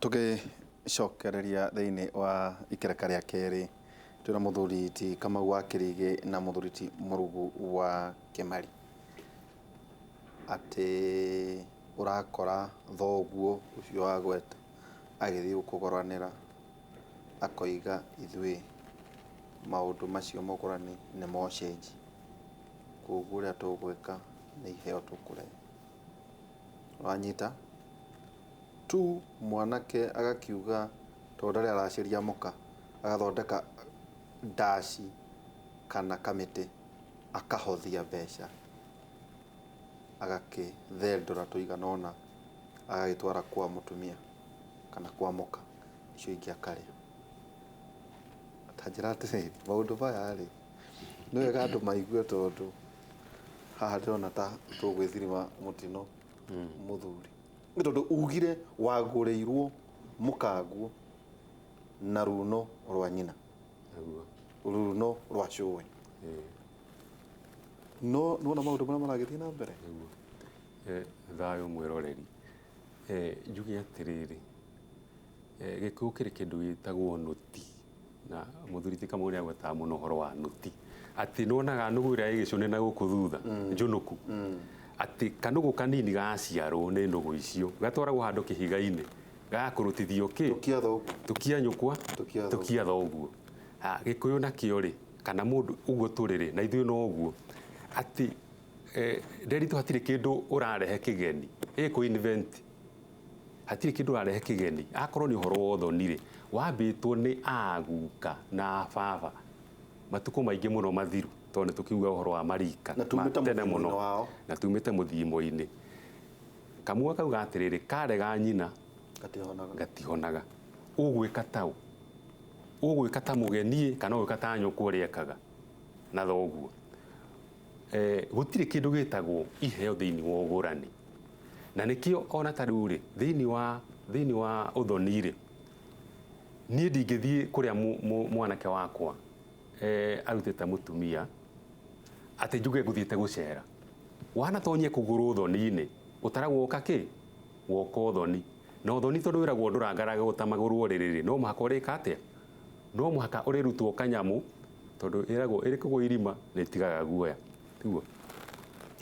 Tũgĩcokereria thĩinĩ wa ikereka rĩa kerĩ, twĩna mũthuri ti Kamau wa Kĩrigĩ na mũthuri ti Mũrugu wa Kĩmari. Atĩ ũrakora thoguo ũcio wagweta agĩthiĩ gũkũgũranĩra, akoiga ithuĩ maũndũ macio ma ũgũrani nĩmo ũcenji, koguo ũrĩa tũgwĩka nĩ iheo tũkũrehe. Wanyita? Tu mwanake agakiuga tondũ ndarĩ aracĩria mũka, agathondeka ndaci kana kamĩtĩ akahothia mbeca, agakĩthendũra tũigana ũna agagĩtwara kwa mũtumia kana kwa mũka, icio ingĩ akarĩa. Ta njĩra atĩrĩrĩ, maũndũ maya rĩ, nĩ wega andũ maigue tondũ haha ndĩrona ta tũgwĩthirima mũtino mũthuri. Nĩ tondũ ugire wagũrĩirwo mũkanguo na runo rwa nyina. Nĩguo. Runo rwa cũwe. No nĩwona maũndũ marĩa maragĩthiĩ na mbere? Nĩguo. Thayũ mwĩroreri. Njuge atĩrĩrĩ, Gĩkũyũ kĩrĩ kĩndũ gĩtagwo nũti, na mũthuri ti Kamau nĩagwetaga mũno ũhoro wa nũti, atĩ nĩwonaga nũgũ ĩrĩa ĩ gĩcũnĩ na gũkũ thutha, njũnũku, atĩ kanũgũ kanini gaciarwo nĩ nũgũ icio, gatwaragwo handũ kĩhiga-inĩ, gagakũrũtithio kĩ? Tũkia thoguo. Tũkia nyũkwa, Tũkia thoguo. Tũkia thoguo. Gĩkũyũ nakĩo rĩ, kana mũndũ ũguo tũrĩ rĩ, na ithuĩ no ũguo, atĩ Nderitu hatirĩ kĩndũ ũrarehe kĩgeni, ĩ kũ invent hatirĩ kĩndũ ũrarehe kĩgeni, akorwo nĩ ũhoro wa ũthoni rĩ, wambĩtwo nĩ aguka na ababa matukũ maingĩ mũno mathiru, tondũ nĩ tũkiuga ũhoro wa marika Na ma tumĩte tene mũthimo-inĩ mũno, wao. Na tumĩte mũthimo-inĩ. Kamua kauga atĩrĩrĩ, karega nyina Gatihonaga. Gatihonaga. Ũgwĩka taũ? Ũgwĩka ta mũgeni kana ũgwĩka ta nyũkwa ũrĩa ekaga na thoguo? Gũtirĩ kĩndũ gĩtagwo iheo thĩinĩ wa ũgũrani. Na nĩkĩo ona ta rĩu rĩ, thĩinĩ wa, thĩinĩ wa ũthoni rĩ, niĩ ndingĩthiĩ kũrĩa mwanake wakwa arutĩte mũtumia atĩ njuge ngũthiĩte gũcera. Wanatonyia kũgũrũ ũthoni-inĩ, ũtaragwo woka kĩ? Woka ũthoni. Na ũthoni tondũ wĩragwo ndũrangaragwo ta magũrũ ũrĩrĩ rĩ, no mũhaka ũrĩka atĩa? No mũhaka ũrĩrutwo kanyamũ tondũ ĩragwo ĩrĩ kũgũ irima nĩ ĩtigaga guoya. Tiguo?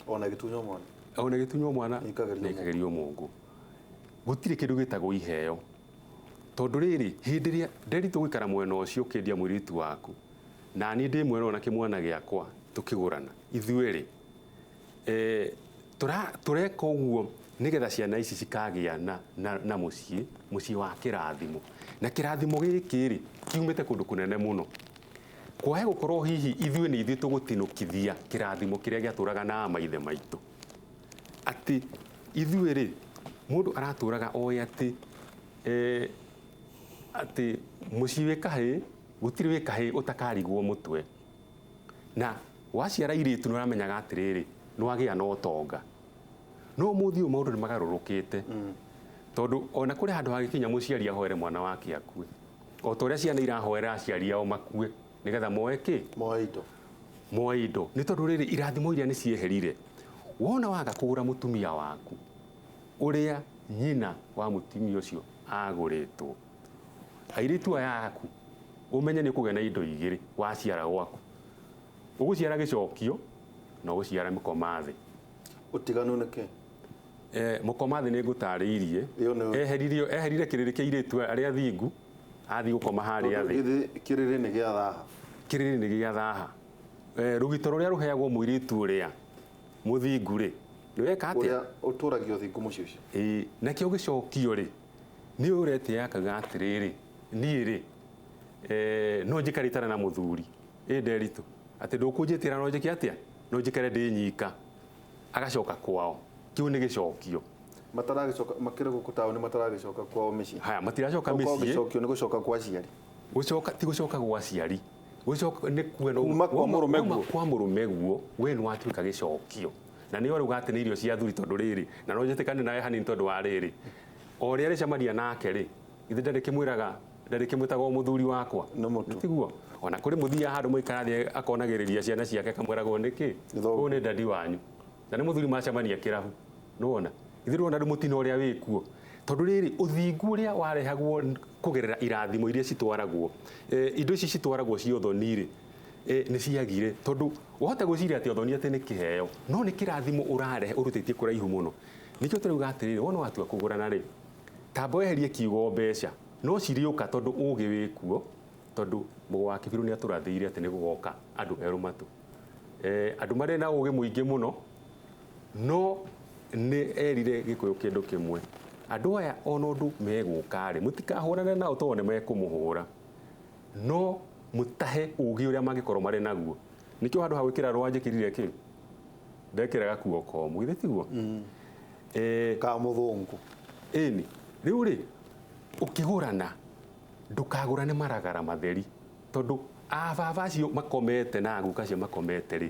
Ona ĩgĩtunywo mwana. Ona ĩgĩtunywo mwana Nĩ ĩikagĩrio nĩ ĩikagĩrio mũngũ. Gũtirĩ kĩndũ gĩtagwo iheo. Tondũ rĩrĩ, hĩndĩ ĩrĩa Nderitu gũikara mwena ũcio ũkĩendia mũirĩtu waku, na niĩ ndĩ mwena ũyũ na kĩmwana gĩakwa tũkĩgũrana, ithuĩ rĩ, Tũreka ũguo nĩgetha ciana ici cikagĩa na, na, na mũciĩ, mũciĩ wa kĩrathimo. Na kĩrathimo gĩkĩ-rĩ, kiumĩte kũndũ kũnene mũno. Kwahe gũkorwo hihi ithuĩ nĩ ithuĩ tũgũtinũkithia kĩrathimo kĩrĩa gĩatũraga na maithe maitũ. Atĩ ithuĩ-rĩ, mũndũ aratũraga oĩ atĩ atĩ mũciĩ wĩ kahĩĩ, gũtirĩ wĩ kahĩĩ ũtakarigwo mũtwe. Na waciara airĩtu nĩ ũramenyaga atĩrĩrĩ, nĩ wagĩa na ũtonga. No ũmũthĩ ũyũ maũndũ nĩ magarũrũkĩte. Tondũ ona kũrĩ handũ hangĩkinya mũciari ahoere mwana wake akue. O ta ũrĩa ciana irahoera aciari ao makue nĩgetha moe kĩ? Moe indo. Moe indo. Nĩ tondũ rĩrĩ, irathimo iria nĩ cieherire. Wona waga kũgũra mũtumia waku ũrĩa nyina wa mũtumia ũcio agũrĩtwo, Airĩtu aya aku, ũmenye nĩ ũkũgĩa na indo igĩrĩ waciara gwaku. Ũgũciara gĩcokio na ũgũciara mĩkoma thĩ. Ũtiganu nĩ kĩ? Mũkoma thĩ nĩ ngũtarĩirie. Ĩyo nĩ- Eheririo, eherire kĩrĩrĩ kĩa airĩtu arĩa athingu, athiĩ gũkoma harĩa Tondũ thĩ. githĩ kĩrĩrĩ nĩ gĩa thaha. Kĩrĩrĩ nĩ gĩa thaha. Rũgito rũrĩa rũheagwo mũirĩtu ũrĩa mũthingu rĩ, nĩ weka atĩa? Ũrĩa ũtũragia ũthingu mũciĩ ũcio. Ĩĩ, nakĩo gĩcokio rĩ, Nĩ ũretĩĩa akauga atĩrĩrĩ, niĩ-rĩ, no njikare itarĩ na mũthuri? Ĩ Nderitũ, atĩ ndũkũnjĩtĩra no njĩke atĩa? No njikare ndĩ nyika. Agacoka kwao. Kĩu nĩ gĩcokio. Mataragĩcoka, makĩrĩ gũkũ taũni mataragĩcoka kwao mĩciĩ. Haya, matiracoka Okorwo mĩciĩ. gĩcokio nĩ gũcoka kwa aciari. Gũcoka ti gũcoka gwa aciari. Gũcoka nĩ kuga no Kuma kwa mũrũme kuma guo. kwa mũrũme guo, we nĩ watuĩka gĩcokio. Na nĩwe ũrauga atĩ nĩ irio cia athuri tondũ rĩrĩ, na no njĩtĩkanie nawe hanini tondũ wa rĩrĩ, o ũrĩa arĩcemania nake rĩ, githĩ ndarĩkĩmwĩraga, ndarĩkĩmwĩtaga o mũthuri wakwa? Nĩ mũtu. Tiguo? Ona kũrĩ mũthiaga handũ mũikara thĩ akonagĩrĩria ciana ciake akamwĩraga ũyũ nĩ kĩ? Nĩ thoguo. Ũyũ nĩ dadi wanyu. Na nĩ mũthuri macemania kĩrabu. Nĩwona? Githĩ ndũrona rĩu mũtino ũrĩa wĩkuo? Tondũ rĩrĩ ũthingu ũrĩa warehagwo kũgerera irathimo iria citwaragwo, indo ici citwaragwo cia ũthoni rĩ, nĩ ciagire. Tondũ wahota gwĩciria atĩ ũthoni atĩ nĩ kĩheo, no nĩ kĩrathimo ũrarehe ũrutĩtie kũraihu mũno. Nĩkĩo tũrauga atĩrĩrĩ, wona watua kũgũrana rĩ, tamba weherie kiugo mbeca, no cirĩũka tondũ ũgĩ wĩkuo, tondũ Mũgo wa Kĩbiru nĩ atũrathĩire atĩ nĩ gũgoka andũ erũ matũ. Andũ marĩ na ũgĩ mũingĩ mũno, no nĩ erire Gĩkũyũ kĩndũ kĩmwe, andũ aya ona ũndũ megũka rĩ, mũtikahũrane nao tondũ nĩ mekũmũhũra, no mũtahe ũgĩ ũrĩa mangĩkorwo marĩ naguo. Nĩkĩo handũ ha gwĩkĩra rũa njĩkĩrire kĩ? Ndekĩra gakuo komũ, githĩ tiguo? Ka mũthũngũ. Ĩni, rĩu rĩ, ũkĩgũrana ndũkagũrane maragara matheri, tondũ ababa acio makomete na aguka acio makomete rĩ,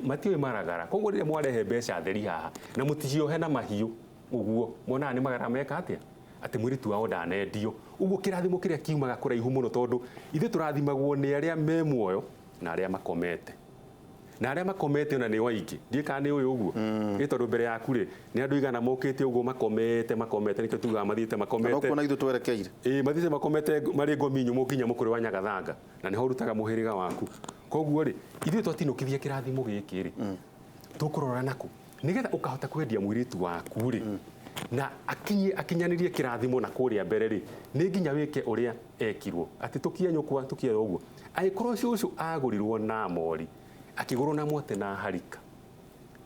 matioĩ maragara. Koguo rĩrĩa mwarehe mbeca theri haha na mũticiohe na mahiũ ũguo, mwonaga nĩ magara meka atĩa? Atĩ mũirĩtu wao ndanendio. Ũguo kĩrathimo kĩrĩa kiumaga kũraihu mũno, tondũ ithuĩ tũrathimagwo nĩ arĩa me muoyo na arĩa makomete. Na arĩa makomete ona nĩ aingĩ, ndiũĩ kana nĩ ũyũ ũguo. Ĩ tondũ mbere yaku rĩ, nĩ andũ igana mokĩte ũguo makomete, makomete, nĩkĩo tugaga mathiĩte makomete. No kuona ithuĩ twerekeire. Ĩ, mathiĩte makomete marĩ ngomi nyũmũ nginya mũkũrĩ wa Nyagathanga, na nĩho ũrutaga mũhĩrĩga waku. Koguo rĩ, ithuĩ twatinũkithia kĩrathimo gĩkĩ rĩ, tũkũrora nakũ? Nĩgetha ũkahota kwendia mũirĩtu waku rĩ, na akinyanĩrie kĩrathimo na kũrĩa mbere rĩ, nĩ nginya wĩke ũrĩa ekirwo. Atĩ tũkie nyũkwa, tũkie ũguo. Angĩkorwo cũcũ agũrirwo na mori, akĩgũrwo na mwate na harika,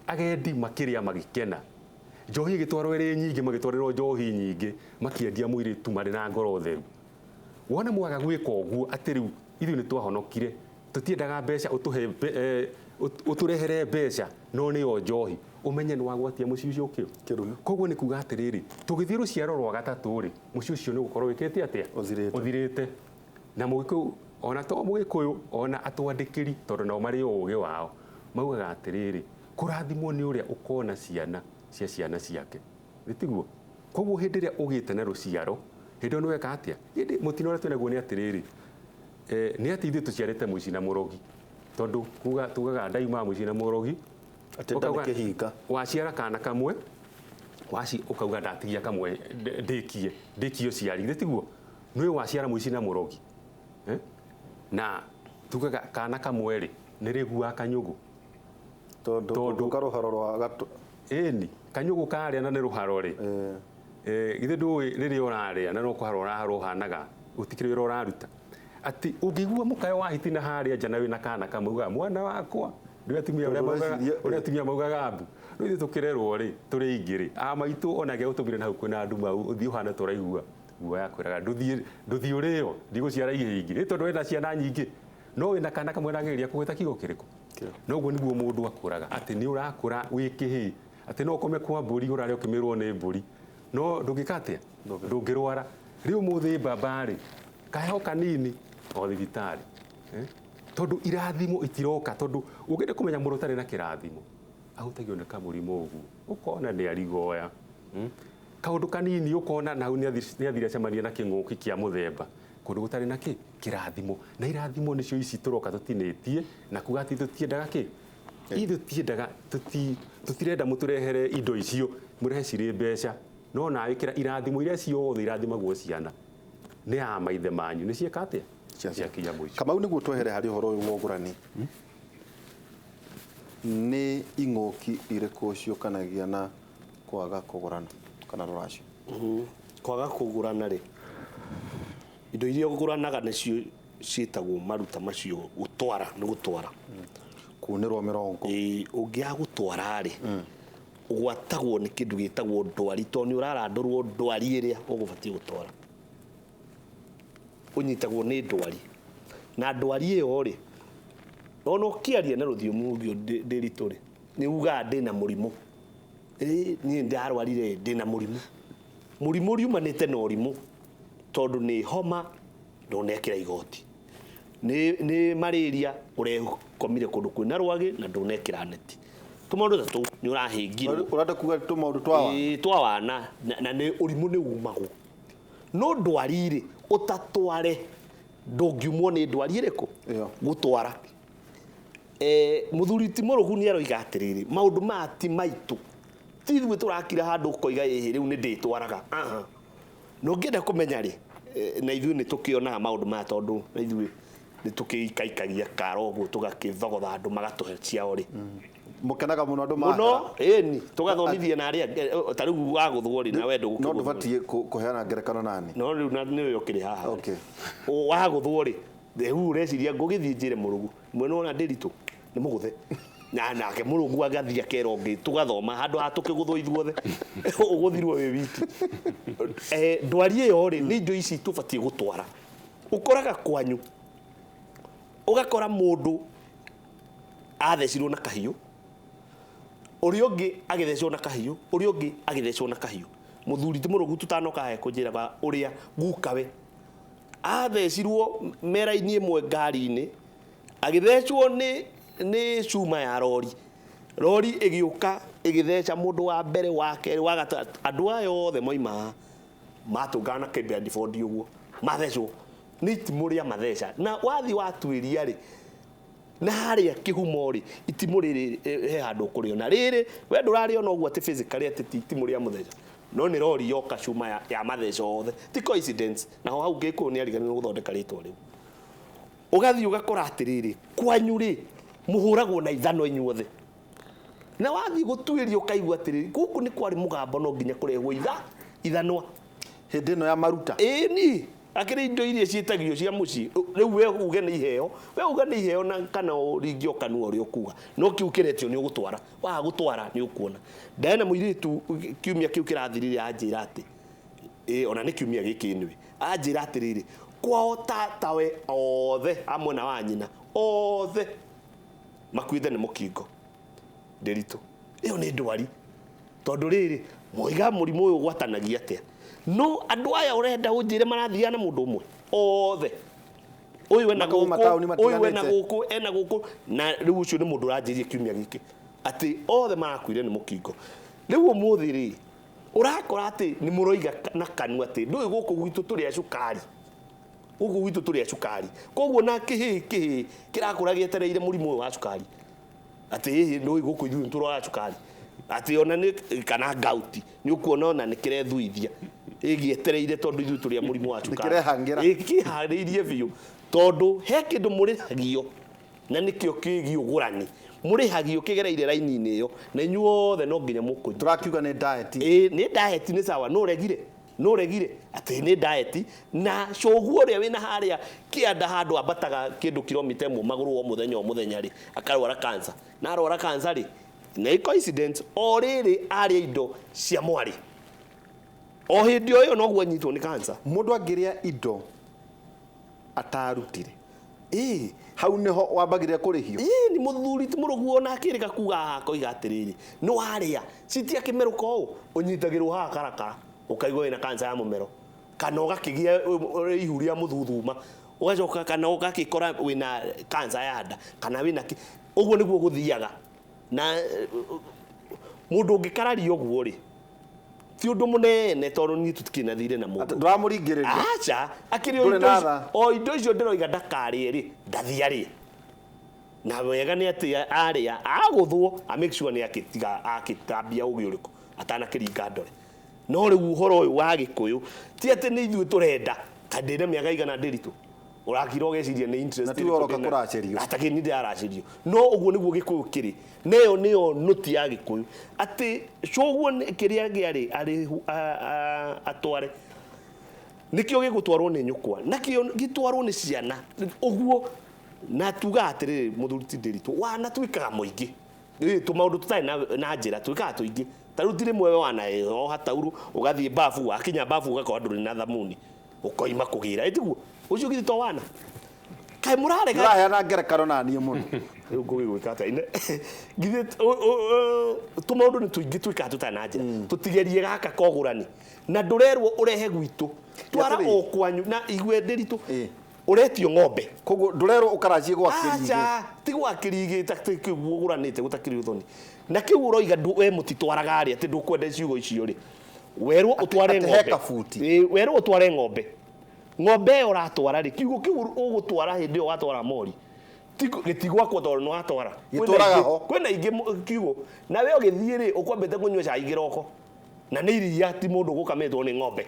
agendi makĩrĩa magĩkena, njohi ĩgĩtwarwo ĩrĩ nyingĩ, magĩtwarĩrwo njohi nyingĩ, makĩendia mũirĩtu marĩ na ngoro theru. Wona mwaga gwĩka ũguo, atĩ rĩu ithuĩ nĩ twahonokire, tũtiendaga mbeca, ũtũrehere mbeca, no nĩyo njohi, ũmenye nĩ wagwatia mũciĩ ũcio kĩo. Kĩrumi. Koguo nĩ kuga atĩrĩrĩ, tũgĩthiĩ rũciaro rwa gatatũ rĩ, mũciĩ ũcio nĩ ũgũkorwo wĩkĩte atĩa? Ũthirĩte. Ũthirĩte. Na Mũgĩkũyũ, ona to Mũgĩkũyũ, ona atwandĩkĩri, tondũ nao marĩ ũgĩ wao, maugaga atĩrĩrĩ, kũrathimwo nĩ ũrĩa ũkona ciana cia ciana ciake. Nĩ tiguo? Koguo hĩndĩ ĩrĩa ũgĩte na rũciaro, hĩndĩ ĩyo nĩ weka atĩa? Hĩndĩ mũtino ũrĩa twĩnaguo nĩ atĩrĩrĩ, nĩ atĩ ithuĩ tũciarĩte mũici na mũrogi. Tondũ tugaga ndaiumaga mũici na mũrogi, Atĩ nda nĩ kĩhinga. Waciara kana kamwe, waci ũkauga ndatigia kamwe, ndĩkie ũciari, githĩ tiguo? Nĩũĩ waciara mũici na mũrogi. Na tugaga kana kamwe rĩ, nĩ rĩguaga kanyũgũ. Tondũ Tondũ karũharo rwa gatũ. Ĩni, kanyũgũ karĩa na nĩ rũharo rĩ. Githĩ ndũĩ rĩrĩa ũrarĩa na no kũharwo ũraharwo ũhanaga, gũtikĩrĩ wĩra ũraruta. Atĩ ũngĩigua mũkayo wa hiti na harĩa nja na wĩna kana kamwe, ugaga mwana wakwa, nĩ atumia ũrĩa Tondũ maugaga, ũreciria, ũrĩa atumia maugaga mbu. Rĩu ithuĩ tũkĩrerwo rĩ, tũrĩ aingĩ rĩ, a maitũ ona angĩagũtũmire na hau kwĩna andũ mau, ũthiĩ ũhane ta ũraigua guoya kwĩraga, ndũthiĩ ũrĩo, ndigũciara ihĩĩ ingĩ. Ĩ tondũ wĩna ciana nyingĩ, no wĩna kana kamwe ũrageria kũgweta kiugo kĩrĩkũ? Kĩrĩkũ? Noguo nĩguo mũndũ akũraga, atĩ nĩ ũrakũra wĩ kĩhĩĩ, atĩ no ũkome kwa mbũri ũrarĩa ũkĩmĩrwo nĩ mbũri, no ndũngĩka atĩa? Ndũngĩrwara. Rĩu ũmũthĩ mbamba rĩ, kaheho kanini o thibitarĩ. Tondũ irathimo itiroka, tondũ ũngĩenda kũmenya mũndũ ũtarĩ na kĩrathimo, ahutagio nĩ kamũrimũ ũguo, ũkona nĩ arigoya. Kaũndũ kanini ũkona na hau nĩ athire acemania na kĩng'ũki kĩa mũthemba, kũndũ gũtarĩ na kĩ? Kĩrathimo. Na irathimo nĩcio ici tũroka tũtinĩtie, na kuga atĩ tũtiendaga kĩ? Ithuĩ tũtiendaga, tũtirenda mũtũrehere indo icio, mũrehe cirĩ mbeca. No nawe kĩra irathimo iria ciothe irathimagwo ciana nĩ a maithe manyu, nĩ cieka atĩa? Ciakinya mũico. Kamau, nĩguo twehere harĩ ũhoro ũyũ wa ũgũrani, nĩ ing'ũki irĩkũ ciũkanagia na kwaga kũgũrana kana rũracio? Kwaga kũgũrana rĩ, indo iria ũgũranaga nĩcio ciĩtagwo maruta macio, gũtwara nĩ gũtwara. Kunĩrwo mĩrongo. Ĩĩ, ũngĩaga gũtwara rĩ, ũgwatagwo nĩ kĩndũ gĩtagwo ndwari, tondũ nĩ ũrarandũrwo ndwari ĩrĩa ũgũbatiĩ gũtwara. Ũnyitagwo nĩ ndwari. Na ndwari ĩyo rĩ, ona ũkĩaria na rũthiomi rũngĩ ndĩritũ rĩ, nĩ ugaga ndĩna mũrimũ. Ĩĩ, niĩ ndarwarire ndĩna mũrimũ. Mũrimũ riumanĩte na ũrimũ, tondũ nĩ homa ndũnekĩra igoti. Nĩ malaria ũrekomire kũndũ kwĩna rwagĩ na ndũnekĩra neti. Tũmaũndũ ta tũu nĩ ũrahĩngirwo. Ũrenda kuga tũmaũndũ twa wana? Ĩĩ, twa wana, na nĩ ũrimũ nĩ umagwo. No ndwari rĩ, ũtatware, ndũngiumwo nĩ ndwari ĩrĩkũ? Ĩyo. Gũtwara. Mũthuri ti Mũrũgu nĩ aroiga atĩrĩrĩ, maũndũ maya ti maitũ. Ti ithuĩ tũrakira handũ ũkoiga ĩhĩ rĩu nĩ ndĩtwaraga. Aha. Na ũngĩenda kũmenya rĩ, na ithuĩ nĩ tũkĩonaga maũndũ maya tondũ na ithuĩ nĩ tũkĩikaikagia kara ũguo tũgakĩthogotha andũ magatũhe ciao rĩ. Mũkenaga mũno andũ mahera. Mũno, ĩni, tũgathomithia na arĩa angĩ, ta rĩu wagũthwo rĩ, nawe ndũgũkĩgũthwo. No ndũbatiĩ kũheana ngerekano nani. No rĩu na nĩwe ũkĩrĩ haha. Okay. Wagũthwo rĩ, rĩu ũreciria ngũgĩthiĩ njĩre mũrũgu, mwene wona ndĩritũ, nĩ mũgũthe. Na nake mũrũgu agathiĩ akera ũngĩ, tũgathoma handũ ha tũkĩgũthwo ithuothe. Ũgũthirwo wĩ wiki. Ndwari ĩyo rĩ, nĩ indo ici tũbatiĩ gũtwara. Ũkoraga kwanyu, ũgakora mũndũ athecirwo na kahiũ, ũrĩa ũngĩ agĩthecwo na kahiũ, ũrĩa ũngĩ agĩthecwo na kahiũ. Mũthuri ti mũrũgu tũtanoka haha kũnjĩraga ũrĩa gukawe athecirwo mera-inĩ ĩmwe ngari-inĩ, agĩthecwo nĩ cuma ya rori. Rori ĩgĩũka ĩgĩtheca mũndũ wa mbere, wa kerĩ, wa gatatũ, andũ aya othe moima haha matũngana na kĩbandibodi ũguo mathecwo nĩ itimũ rĩa matheca. Na wathiĩ watuĩria rĩ, na harĩa kĩhumo rĩ, itimũ rĩrĩ he handũ ũkũrĩona rĩrĩ, we ndũrarĩona ũguo atĩ physically atĩ ti itimũ rĩa mũtheca, no nĩ rori yoka cuma ya matheca othe, ti coincidence. Naho hau Gĩkũyũ nĩ ariganĩirwo gũthondeka rĩtwa rĩu. Ũgathiĩ ũgakora atĩrĩrĩ, kwanyu rĩ, mũhũragwo na ithano inyuothe. Na wathiĩ gũtuĩria ũkaigua atĩrĩrĩ, gũkũ nĩ kwarĩ mũgambo no nginya kũrehwo ithanwa. Hĩndĩ ĩno ya maruta. Ĩni, akĩrĩ indo iria ciĩtagio cia mũciĩ. Rĩu we uge nĩ iheo, we uge nĩ iheo na kana ũringie ũkanua ũrĩa ũkuga. No kĩu kĩretio nĩ ũgũtwara. Waga gũtwara nĩ ũkuona. Ndena mũirĩtu kiumia kĩu kĩrathirire anjĩra atĩ, ona nĩ kiumia gĩkĩ anyway. Anjĩra atĩrĩrĩ, kwao tatawe othe a mwena wa nyina othe makuĩte nĩ mũkingo. Ndĩritũ. Ĩyo nĩ ndwari. Tondũ rĩrĩ, moiga mũrimũ ũyũ ũgwatanagia atĩa? No andũ aya ũrenda ũnjĩre marathiaga na mũndũ ũmwe othe. Ũyũ ena Makoima gũkũ, taũni ũyũ ena matiganĩte. gũkũ, ena gũkũ. Na rĩu ũcio nĩ mũndũ ũranjĩria kiumia gĩkĩ atĩ othe marakuire nĩ mũkingo. Rĩu ũmũthĩ rĩ, ũrakora atĩ nĩ mũroiga na kanua atĩ ndũĩ gũkũ gwitũ tũrĩ a cukari. Gũkũ gwitũ tũrĩ a cukari. Koguo na kĩhĩĩ kĩhĩĩ kĩrakũra gĩetereire mũrimũ ũyũ wa cukari. Atĩ hihi ndũĩ gũkũ ithuĩ nĩtũrwara cukari. Atĩ ona nĩ kana gauti nĩ ũkuona ona nĩ kĩrethuithia. Ĩgĩetereire tondũ ithuĩ tũrĩ a mũrimũ wa cukari. Nĩkĩrehangĩra. Ĩkĩharĩirie biũ tondũ he kĩndũ mũrĩhagio na nĩkĩo kĩgiĩ ũgũrani. Mũrĩhagio kĩgereire raini-inĩ ĩyo na inyuothe no nginya mũkũnyua. Tũrakiuga nĩ diet. Ĩĩ, nĩ diet nĩ sawa, no ũregire. No ũregire atĩ nĩ diet na coguo ũrĩa wĩna harĩa kĩanda handũ ambataga kĩndũ kilomita ĩmwe magũrũ o mũthenya o mũthenya rĩ, akarwara cancer. Na arwara cancer rĩ, nĩ coincidence o rĩrĩ arĩa indo cia mwarĩ. O hĩndĩ o ĩyo noguo anyitwo nĩ cancer. Mũndũ angĩrĩa indo atarutire. Ĩĩ. Hau nĩho wambagĩrĩria kũrĩhio. Ĩĩ, nĩ mũthuri ti mũrũgu ona akĩrĩka kuga haha akoiga atĩrĩrĩ, nĩ warĩa, citi akĩmerũka ũũ, ũnyitagĩrwo haha karakara, ũkaigua wĩna cancer ya mũmero. Kana ũgakĩgĩa ihu rĩa mũthuthuma, ũgacoka kana ũgakĩkora wĩna cancer ya nda, kana wĩna kĩ. Ũguo nĩguo gũthiaga. Na mũndũ ũngĩkararia ũguo rĩ, ti ũndũ mũnene tondũ niĩ tũtikĩrĩ na thirĩ na mũndũ. Atĩ ndũramũringĩrĩria? Aca, akĩrĩ Ndũrĩ na tha. o indo icio ndĩroiga ndakarĩe rĩ, ndathiĩ arĩe. Na wega nĩ atĩ arĩa agũthwo, a make sure nĩ akĩtiga akĩtambia ũgĩ ũrĩkũ atanakĩringa ndore. No rĩu ũhoro ũyũ wa Gĩkũyũ ti atĩ nĩ ithuĩ tũrenda, kaĩ ndĩna mĩaka igana ndĩritũ. Ũrakira ũgeciria nĩ interest Na tiwe ĩrĩkũ ũroka ndĩna- kũracĩrio. Ata kĩ nĩ ndĩraracĩrio. No ũguo nĩguo Gĩkũyũ kĩrĩ. Na ĩyo nĩyo nũti ya Gĩkũyũ. Atĩ coguo kĩrĩa gĩarĩ atware. Nĩkĩo gĩgũtwarwo nĩ nyũkwa. Nakĩo gĩtwarwo nĩ ciana. Ũguo na tuga atĩrĩrĩ mũthuri ti ndĩritũ. Wana twĩkaga mũingĩ. Ĩ, tũmaũndũ tũtarĩ na njĩra twĩkaga tũingĩ. Ta rĩu ti rĩmwe we wana oha taurũ, ũgathiĩ bafu, wakinya bafu ũgakora ndũrĩ na thamuni. Ũkoima kũgĩra. Ĩ tiguo? Ũcio githĩ to wana? Kaĩ mũrarega? Ndĩraheana ngerekano na niĩ mũno. Rĩu ngũgĩgwĩka atĩa? Ine, githĩ tũmaũndũ nĩ tũingĩ twĩkaga tũtarĩ na njĩra. Tũtigerie gaka kogũrani. Na ndũrerwo ũrehe gwitũ. Twara Atĩrĩrĩ. o kwanyu na igue ndĩritũ. Ĩ. Ũretio ng'ombe. Koguo ndũrerwo ũkaracie gwa kĩrigĩ. Aca, ti gwa kĩrigĩ ta kĩu ũgũranĩte gũtakĩrĩ ũthoni. Na kĩu ũroiga we mũtitwaraga rĩ, atĩ ndũkwenda ciugo icio rĩ. Werwo ũtware atĩ he ng'ombe. kabuti. Ĩ, werwo ũtware ng'ombe. Ng'ombe ĩyo ũratwara rĩ, kiugo kĩu ũgũtwara hĩndĩ ĩyo watwara mori. Gĩtigwakwo tondũ nĩ watwara. Gĩtũraga ho. Kwĩna ingĩ kiugo na we ũgĩthiĩ rĩ, ũkwambĩte kũnyua cai kĩroko na nĩ iria, ti mũndũ gũkamĩtwo nĩ ng'ombe.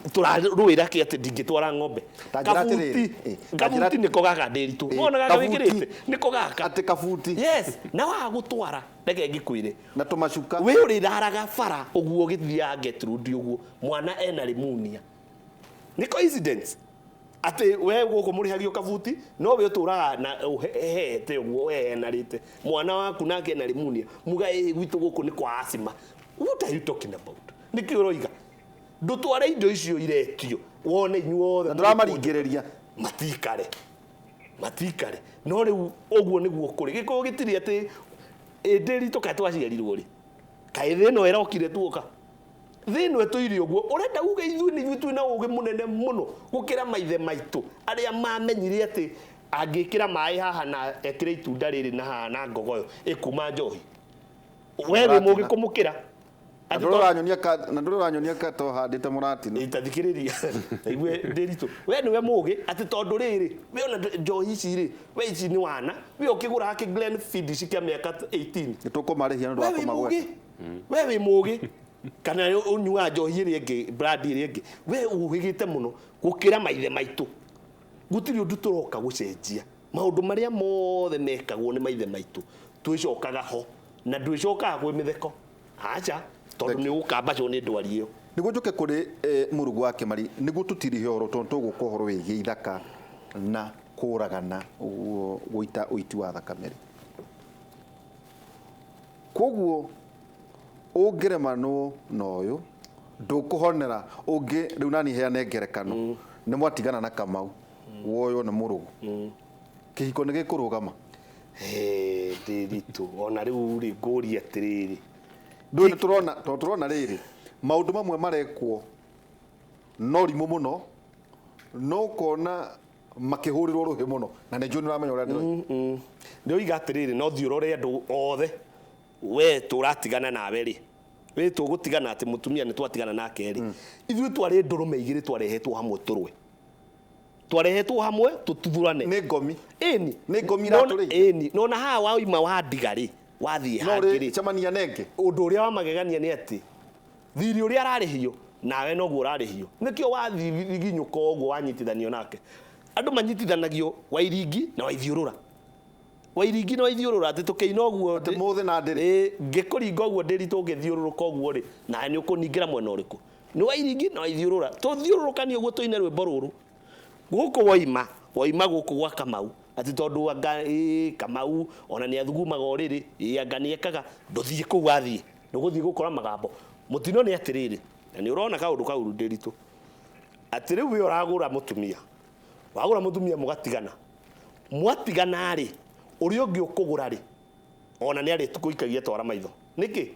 Tũrarũĩra kĩ atĩ ndingĩtwara ng'ombe? Ta njĩra atĩrĩrĩ, Kabuti. Ta njĩra- Kabuti nĩko gaka ndĩritũ. Wona gaka Kabuti. wĩkĩrĩte nĩko gaka. Atĩ kabuti. Yes, na waga gũtwara, reke ngĩkwĩre, na tũmacuka. We ũrĩraraga bara ũguo ũgĩthiaga Gertrude ũguo, mwana ena rimunia. Nĩ coincidence atĩ we gũkũ mũrĩhagio kabuti, no we ũtũraga na ũhehete ũguo ũhehenarĩte, mwana waku nake ena rimunia. Muga ĩ gwitũ gũkũ nĩ kwa acima. What are you talking about? Nĩkĩ ũroiga ndũtware indo icio iretio wone inyuothe? Na ndũramaringĩrĩria. Matikare, matikare. No rĩu ũguo nĩguo kũrĩ. Gĩkũyũ gĩtirĩ atĩ ĩndĩ ritũ kaĩ twaciarirwo rĩ, kaĩ thĩ ĩno ĩrokire tuoka, thĩ ĩno ĩtũire ũguo. Ũrenda uge ithuĩ nĩ ithuĩ twĩna ũgĩ mũnene mũno gũkĩra maithe maitũ arĩa mamenyire atĩ angĩkĩra maĩ haha na ekĩre itunda rĩrĩ na haha na ngogoyo ĩkuma njohi? We wĩ mũgĩ kũmũkĩra. Na ndũrĩ ũranyonia na ndũrĩ ũranyonia ka to handĩte mũratino. Itathikĩrĩria igue ndĩritũ, we nĩwe mũgĩ atĩ tondũ rĩrĩ we ona njohi ici rĩ, we ici nĩ wana, we ũkĩgũra kĩ Glenfiddich kĩa mĩaka 18. Nĩ tũkũmarĩhia nĩ ũndũ We wa wĩ kũmagweta. mũgĩ, we wĩ mũgĩ kana ũnyuaga njohi ĩrĩa ĩngĩ, brand ĩrĩa ĩngĩ, we ũhĩgĩte mũno gũkĩra maithe maitũ. Gũtirĩ ũndũ tũroka gũcenjia. Maũndũ marĩa mothe mekagwo nĩ maithe maitũ twĩcokaga ho, na ndwĩcokaga kwĩ mĩtheko, aca, tondũ nĩ ũgũkambacwo nĩ ndwari ĩyo. Nĩguo njoke kũrĩ mũrũgu wa Kĩmari, nĩguo tũtirihe ũhoro, tondũ tũgũka ũhoro wĩgiĩ ithaka na kũragana, ũguo gũita ũiti wa thakame rĩ. Koguo ũngĩremanwo na ũyũ ndũkũhonera ũngĩ. Rĩu nani heane ngerekano, nĩ mwatigana na Kamau, woywo nĩ mũrũgũ, kĩhiko nĩ gĩkũrũgama? Ndĩritũ ona rĩu rĩ, ngũria atĩrĩrĩ. Ndũĩ nĩ tũrona, tondũ tũrona rĩrĩ maũndũ mamwe marekwo no rimũ mũno, no ũkona makĩhũrĩrwo rũhĩ mũno, na nĩ njũĩ nĩ ũramenya ũrĩa ndĩroiga. Nĩ oiga atĩrĩrĩ, no thiĩ ũrore andũ othe we tũratigana nawe rĩ, we tũgũtigana atĩ mũtumia nĩ twatigana nake rĩ, ithuĩ twarĩ ndũrũme igĩrĩ twarehetwo hamwe tũrũe, twarehetwo hamwe tũtuthũrane. Nĩ ngomi. Ĩni. Nĩ ngomi iratũrĩithia. Ĩni, nona haha wauma wa ndiga rĩ, wathiĩ No hangĩ rĩ rĩ, cemania nenge. Ũndũ ũrĩa wa magegania nĩ atĩ thiri ũrĩa ararĩhio nawe noguo ũrarĩhio. Nĩkĩo wathiginyũka ũguo wanyitithanio nake. Andũ manyitithanagio wairingi na waithiũrũra, wairingi na waithiũrũra, atĩ tũkĩina ũguo. Atĩ mũthĩ na ndĩrĩ. Ĩ, ngĩkũringa ũguo ndĩritũ, ũngĩthiũrũrũka ũguo rĩ, nawe nĩ ũkũningĩra mwena ũrĩkũ? Nĩ wairingi na waithiũrũra, tũthiũrũrũkanie ũguo tũine rwĩmbo rũrũ. Gũkũ woima, woima gũkũ gwa Kamau, atĩ tondũ anga ĩ Kamau ona nĩ athugumaga ũrĩrĩ, ĩ anga nĩ ekaga, ndũthiĩ kũu, wathiĩ ndũgũthiĩ gũkora magambo. Mũtino nĩ atĩrĩrĩ, na nĩ ũrona kaũndũ kau ndĩritũ, atĩ rĩu we ũragũra mũtumia, wagũra mũtumia mũgatigana, mwatigana rĩ, ũrĩa ũngĩ ũkũgũra rĩ, ona nĩ arĩkũikagia twara maitho. Nĩkĩ?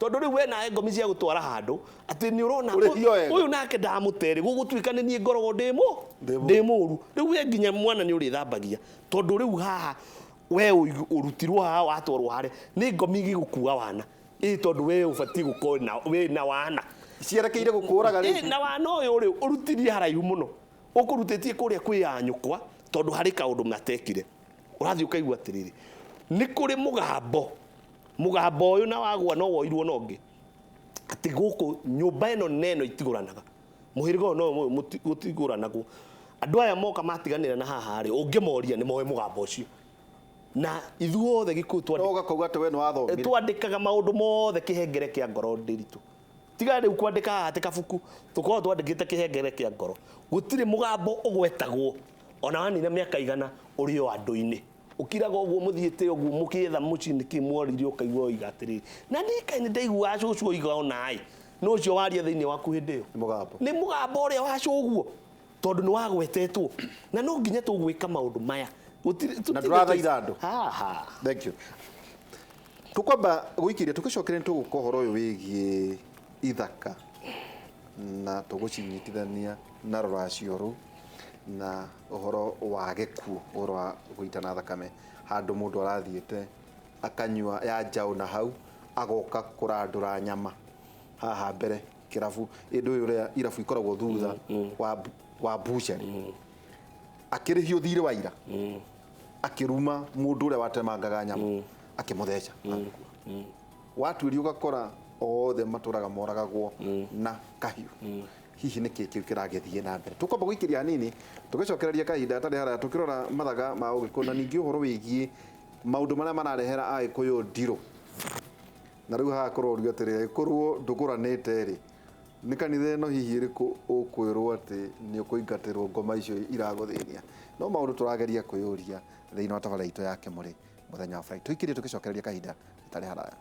Tondũ rĩu we nawe ngomi cia gũtwara handũ atĩ nĩ ũrona Ũrĩhio wega. Ũyũ nake ndamũterĩ gũgũtuĩka nĩ niĩ ngoragwo ndĩ mũ Ndĩ mũru. Ndĩ mũru. Rĩu we nginya mwana nĩ ũrĩthambagia, tondũ rĩu haha we ũrutirwo haha watwarwo harĩa nĩ ngomi igĩgũkua wana, ĩ tondũ we ũbatiĩ gũkorwo na wĩ na wana. Cierekeire gũkũraga Ĩ, rĩngĩ. Na wana ũyũ rĩ, ũrutirie haraihu mũno, ũkũrutĩtie kũrĩa kwĩ ya nyũkwa, tondũ harĩ kaũndũ matekire. Ũrathiĩ ũkaigua atĩrĩrĩ, nĩ kũrĩ mũgambo, mũgambo ũyũ na wagwa no woirwo na ũngĩ, atĩ gũkũ nyũmba ĩno na ĩno itigũranaga, mũhĩrĩga ũyũ no ũyũ gũtigũranagwo. Andũ aya moka matiganĩra na haha rĩ, ũngĩmoria nĩ moĩ mũgambo ũcio. Na ithuothe Gĩkũyũ No ũgakauga atĩ we nĩ wathomire. Twandĩkaga maũndũ mothe kĩhengere kĩa ngoro ndĩritũ. Tiga rĩu kwandĩka haha atĩ kabuku, tũkoragwo twandĩkĩte kĩhengere kĩa ngoro. Gũtirĩ mũgambo ũgwetagwo ona wanina mĩaka igana ũrĩ o andũ-inĩ, ũkiraga ũguo mũthiĩte ũguo mũkĩetha mũciĩ nĩkĩ mworire, ũkaigua oiga atĩrĩrĩ, na niĩ kaĩ nĩ ndaiguaga cũcũ oiga onaĩ no ũcio waria thĩinĩ waku hĩndĩ ĩyo. Nĩ mũgambo. Nĩ mũgambo ũrĩa wa cũguo, tondũ nĩ wagwetetwo, na no nginya tũgwĩka maũndũ maya. Na ndũrathaitha andũ. Haha. Thank you. Tukwamba gũikĩria tũgĩcokere nĩ tũgũka ũhoro ũyũ wĩgiĩ ithaka na tũgũcinyitithania na rũracio rũu na ũhoro wa gĩkuũ, ũhoro wa gũitana thakame, handũ mũndũ arathiĩte akanyua ya njaũ na hau agoka kũrandũra nyama haha mbere kĩrabu, ĩndũ ũyũ ũrĩa irabu ikoragwo thutha wa bucharĩ, akĩrĩhio thirĩ wa ira. Akĩruma mũndũ ũrĩa watemangaga nyama, akĩmũtheca, agĩkua. Watuĩria ũgakora othe matũraga moragagwo na kahiũ. Hihi nĩ kĩĩ kĩu kĩragĩthiĩ na mbere? Tũkwamba gũikĩria hanini, tũgĩcokereria kahinda hatarĩ haraya, tũkĩrora mathaga ma ũgĩkũyũ na ningĩ ũhoro wĩgiĩ maũndũ marĩa mararehera agĩkũyũ ndirũ. Na rĩu haha kũrorio atĩrĩrĩ, angĩkorwo ndũgũranĩte rĩ, nĩ kanitha ĩno hihi ĩrĩkũ ũkwĩrwo atĩ nĩ ũkũingatĩrwo ngoma icio iragũthĩnia? No maũndũ tũrageria kwĩyũria thĩinĩ wa tabarĩra itũ ya Kĩmũrĩ mũthenya wa Friday. Tũikĩrie tũgĩcokereria kahinda gatarĩ haraya.